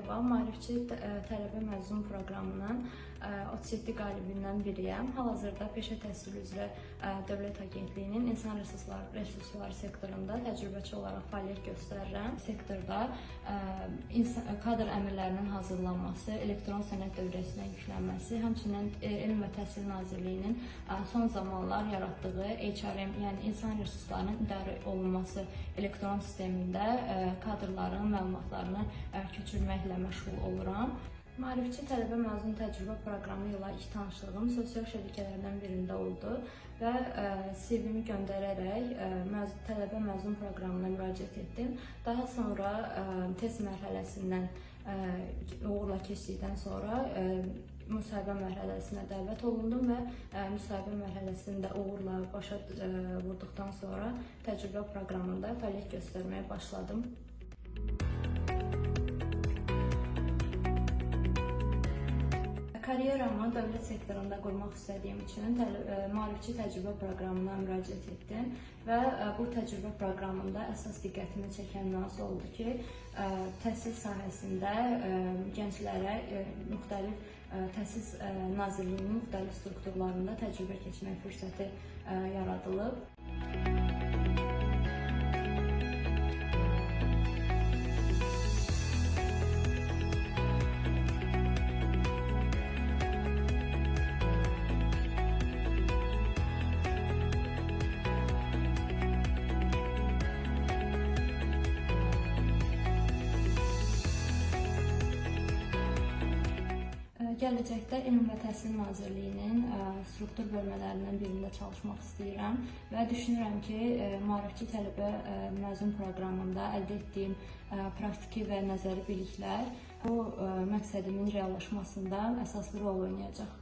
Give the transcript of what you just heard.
Səfərova, Maarifçi tələbə məzun proqramının 37 qalibindən biriyəm. Hal-hazırda Peşə Təhsili üzrə Dövlət Agentliyinin insan resursları sektorunda təcrübəçi olaraq fəaliyyət göstərirəm. Sektorda kadr əmrlərinin hazırlanması, elektron sənəd dövrəsinə yüklənməsi, həmçinin Elm və Təhsil Nazirliyinin son zamanlar yaratdığı HRM, yəni insan resurslarının idarə olunması elektron sistemində kadrların məlumatlarını köçürməklə məşğul oluram. Maarifçi tələbə məzun təcrübə proqramı ilə ilk tanışlığım sosial şəbəkələrdən birində oldu və CV-mi göndərərək tələbə məzun proqramına müraciət etdim. Daha sonra test mərhələsindən uğurla keçdikdən sonra müsahibə mərhələsinə dəvət olundum və müsahibə mərhələsində uğurla başa vurduqdan sonra təcrübə proqramında fəaliyyət göstərməyə başladım. Karyeramı dövlət sektorunda qurmaq istədiyim üçün Maarifçi təcrübə proqramına müraciət etdim və bu təcrübə proqramında əsas diqqətimi çəkən mövzu oldu ki, təhsil sahəsində gənclərə müxtəlif Təhsil Nazirliyinin müxtəlif strukturlarında təcrübə keçmək fürsəti yaradılıb. Gələcəkdə Elm və Təhsil Nazirliyinin struktur bölmələrindən birində çalışmaq istəyirəm və düşünürəm ki, Maarifçi tələbə məzun proqramında əldə etdiyim praktiki və nəzəri biliklər bu məqsədimin reallaşmasında əsaslı rol oynayacaq.